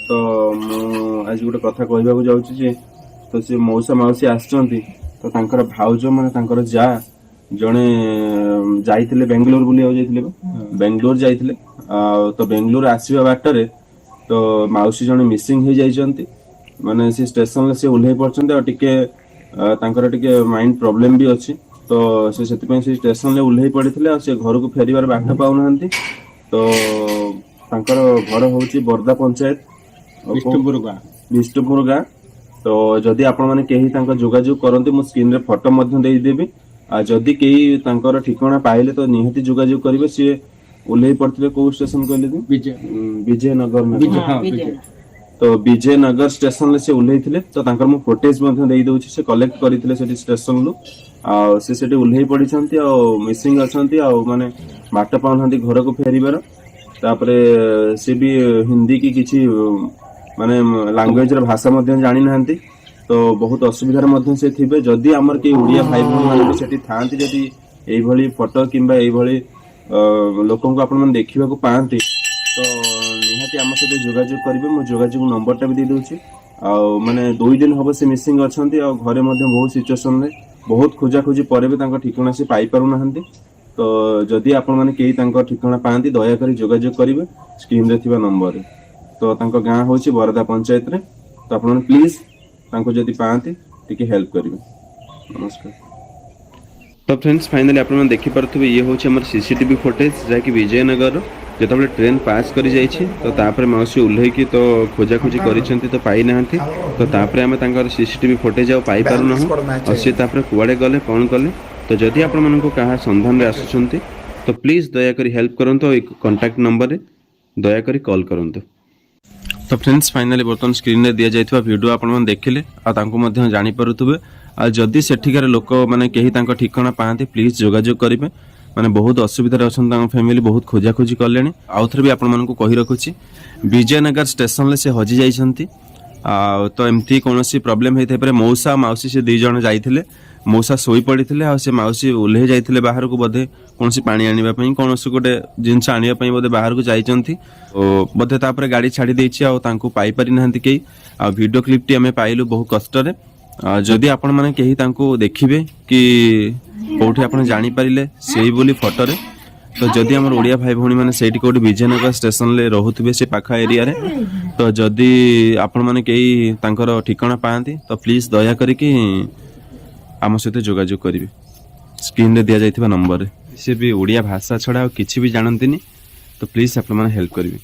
ତ ମୁଁ ଆଜି ଗୋଟେ କଥା କହିବାକୁ ଯାଉଛି ଯେ ତ ସେ ମଉସା ମାଉସୀ ଆସିଛନ୍ତି। ତ ତାଙ୍କର ଭାଉଜ ମାନେ ତାଙ୍କର ଯା ଜଣେ ଯାଇଥିଲେ ବେଙ୍ଗଲୋର ବୁଲିବାକୁ ଯାଇଥିଲେ ବା? ବେଙ୍ଗଲୋର ଯାଇଥିଲେ। ଆଉ ତ ବେଙ୍ଗଲୋର ଆସିବା ବାଟରେ ତ ମାଉସୀ ଜଣେ ମିସିଂ ହେଇଯାଇଛନ୍ତି। ମାନେ ସେ ଷ୍ଟେସନରେ ସେ ଓହ୍ଲେଇ ପଡିଛନ୍ତି ଆଉ ଟିକେ ତାଙ୍କର ଟିକେ ମାଇଣ୍ଡ ପ୍ରୋବ୍ଲେମ ବି ଅଛି। ତ ସେ ସେଥିପାଇଁ ସେ ଷ୍ଟେସନରେ ଓହ୍ଲେଇ ପଡିଥିଲେ ଆଉ ସେ ଘରକୁ ଫେରିବାର ବାଟ ପାଉନାହାନ୍ତି। ତ ତାଙ୍କର ଘର ହଉଛି ବର୍ଦ୍ଧା ପଞ୍ଚାୟତ ଆଉ ବିଷ୍ଣୁପୁର ଗାଁ। ବିଷ୍ଣୁପୁର ଗାଁ। ତ ଯଦି ଆପଣମାନେ କେହି ତାଙ୍କ ଯୋଗାଯୋଗ କରନ୍ତି, ମୁଁ ସ୍କ୍ରିନରେ ଫଟୋ ମଧ୍ୟ ଦେଇଦେବି। ଆଉ ଯଦି କେହି ତାଙ୍କର ଠିକଣା ପାଇଲେ ତ ନିହାତି ଯୋଗାଯୋଗ କରିବେ। ସିଏ ଓହ୍ଲେଇ ପଡିଥିଲେ କୋଉ ଷ୍ଟେସନ କହିଲେ କି? ବିଜୟ। ବିଜୟନଗର ନା କଣ? ବିଜୟ, ହଁ, ବିଜୟ। ତ ବିଜୟନଗର ଷ୍ଟେସନରେ ସେ ଓହ୍ଲେଇଥିଲେ। ତ ତାଙ୍କର ମୁଁ ଫୁଟେଜ ମଧ୍ୟ ଦେଇ ଦଉଛି। ସେ କଲେକ୍ଟ କରିଥିଲେ ସେଠି ଷ୍ଟେସନରୁ। ଆଉ ସେ ସେଠି ଓହ୍ଲେଇ ପଡିଛନ୍ତି ଆଉ ମିସିଂ ଅଛନ୍ତି ଆଉ ମାନେ ବାଟ ପାଉନାହାନ୍ତି ଘରକୁ ଫେରିବାର। ତାପରେ ସେ ବି ହିନ୍ଦୀ କି କିଛି ମାନେ ଲାଙ୍ଗୁଏଜର ଭାଷା ମଧ୍ୟ ଜାଣିନାହାନ୍ତି। ତ ବହୁତ ଅସୁବିଧାରେ ମଧ୍ୟ ସେ ଥିବେ। ଯଦି ଆମର କେହି ଓଡ଼ିଆ ଭାଇ ଭଉଣୀ ମାନେ ବି ସେଠି ଥାଆନ୍ତି, ଯଦି ଏଇଭଳି ଫଟୋ କିମ୍ବା ଏଇଭଳି ଲୋକଙ୍କୁ ଆପଣମାନେ ଦେଖିବାକୁ ପାଆନ୍ତି, ତ ନିହାତି ଆମ ସହିତ ଯୋଗାଯୋଗ କରିବେ। ମୁଁ ଯୋଗାଯୋଗ ନମ୍ବରଟା ବି ଦେଇଦେଉଛି। ଆଉ ମାନେ 2 ଦିନ ହବ ସେ ମିସିଂ ଅଛନ୍ତି ଆଉ ଘରେ ମଧ୍ୟ ବହୁତ ସିଚୁଏସନରେ ବହୁତ ଖୋଜାଖୋଜି ପରେ ବି ତାଙ୍କ ଠିକଣା ସେ ପାଇପାରୁନାହାନ୍ତି। ତ ଯଦି ଆପଣମାନେ କେହି ତାଙ୍କ ଠିକଣା ପାଆନ୍ତି, ଦୟାକରି ଯୋଗାଯୋଗ କରିବେ ସ୍କ୍ରିନରେ ଥିବା ନମ୍ବରରେ। ତ ତାଙ୍କ ଗାଁ ହେଉଛି ବରଦା ପଞ୍ଚାୟତରେ। ତ ଆପଣମାନେ ପ୍ଲିଜ୍ ତାଙ୍କୁ ଯଦି ପାଆନ୍ତି, ଟିକେ ହେଲ୍ପ କରିବେ। ନମସ୍କାର। ତ ଫ୍ରେଣ୍ଡସ୍, ଫାଇନାଲି ଆପଣମାନେ ଦେଖିପାରୁଥିବେ, ଇଏ ହେଉଛି ଆମର ସିସିଟିଭି ଫୁଟେଜ୍, ଯାହାକି ବିଜୟନଗରର ଯେତେବେଳେ ଟ୍ରେନ୍ ପାସ୍ କରିଯାଇଛି। ତ ତାପରେ ମାଉସୀ ଓହ୍ଲେଇକି ତ ଖୋଜାଖୋଜି କରିଛନ୍ତି, ତ ପାଇନାହାନ୍ତି। ତ ତାପରେ ଆମେ ତାଙ୍କର ସିସିଟିଭି ଫୁଟେଜ୍ ଆଉ ପାଇପାରୁନାହୁଁ। ଆଉ ସେ ତାପରେ କୁଆଡ଼େ ଗଲେ, କ'ଣ କଲେ? ତ ଯଦି ଆପଣମାନଙ୍କୁ କାହା ସନ୍ଧାନରେ ଆସୁଛନ୍ତି, ତ ପ୍ଲିଜ୍ ଦୟାକରି ହେଲ୍ପ କରନ୍ତୁ ଆଉ ଏଇ କଣ୍ଟାକ୍ଟ ନମ୍ବରରେ ଦୟାକରି କଲ୍ କରନ୍ତୁ। ତ ଫ୍ରେଣ୍ଡସ୍, ଫାଇନାଲି ବର୍ତ୍ତମାନ ସ୍କ୍ରିନ୍ରେ ଦିଆଯାଇଥିବା ଭିଡ଼ିଓ ଆପଣମାନେ ଦେଖିଲେ ଆଉ ତାଙ୍କୁ ମଧ୍ୟ ଜାଣିପାରୁଥିବେ। ଆଉ ଯଦି ସେଠିକାର ଲୋକମାନେ କେହି ତାଙ୍କ ଠିକଣା ପାଆନ୍ତି, ପ୍ଲିଜ୍ ଯୋଗାଯୋଗ କରିବେ। ମାନେ ବହୁତ ଅସୁବିଧାରେ ଅଛନ୍ତି ତାଙ୍କ ଫ୍ୟାମିଲି, ବହୁତ ଖୋଜାଖୋଜି କଲେଣି। ଆଉ ଥରେ ବି ଆପଣମାନଙ୍କୁ କହି ରଖୁଛି, ବିଜୟନଗର ଷ୍ଟେସନରେ ସେ ହଜି ଯାଇଛନ୍ତି। ଆଉ ତ ଏମିତି କୌଣସି ପ୍ରୋବ୍ଲେମ୍ ହେଇଥାଇପାରେ। ମଉସା ଆଉ ମାଉସୀ ସେ ଦୁଇ ଜଣ ଯାଇଥିଲେ। ମଉସା ଶୋଇ ପଡ଼ିଥିଲେ ଆଉ ସେ ମାଉସୀ ଓହ୍ଲେଇ ଯାଇଥିଲେ ବାହାରକୁ, ବୋଧେ କୌଣସି ପାଣି ଆଣିବା ପାଇଁ, କୌଣସି ଗୋଟେ ଜିନିଷ ଆଣିବା ପାଇଁ ବୋଧେ ବାହାରକୁ ଯାଇଛନ୍ତି। ଓ ବୋଧେ ତାପରେ ଗାଡ଼ି ଛାଡ଼ି ଦେଇଛି ଆଉ ତାଙ୍କୁ ପାଇପାରି ନାହାନ୍ତି କେହି। ଆଉ ଭିଡ଼ିଓ କ୍ଲିପ୍ଟି ଆମେ ପାଇଲୁ ବହୁ କଷ୍ଟରେ। ଆଉ ଯଦି ଆପଣମାନେ କେହି ତାଙ୍କୁ ଦେଖିବେ କି କୋଉଠି ଆପଣ ଜାଣିପାରିଲେ ସେଇ ବୋଲି ଫଟୋରେ, ତ ଯଦି ଆମର ଓଡ଼ିଆ ଭାଇ ଭଉଣୀମାନେ ସେଇଠି କୋଉଠି ବିଜୟନଗର ଷ୍ଟେସନରେ ରହୁଥିବେ, ସେ ପାଖ ଏରିଆରେ, ତ ଯଦି ଆପଣମାନେ କେହି ତାଙ୍କର ଠିକଣା ପାଆନ୍ତି, ତ ପ୍ଲିଜ୍ ଦୟା କରିକି ଆମ ସହିତ ଯୋଗାଯୋଗ କରିବେ ସ୍କ୍ରିନ୍ରେ ଦିଆଯାଇଥିବା ନମ୍ବରରେ। ସେ ବି ଓଡ଼ିଆ ଭାଷା ଛଡ଼ା ଆଉ କିଛି ବି ଜାଣନ୍ତିନି। ତ ପ୍ଲିଜ୍ ଆପଣମାନେ ହେଲ୍ପ କରିବେ।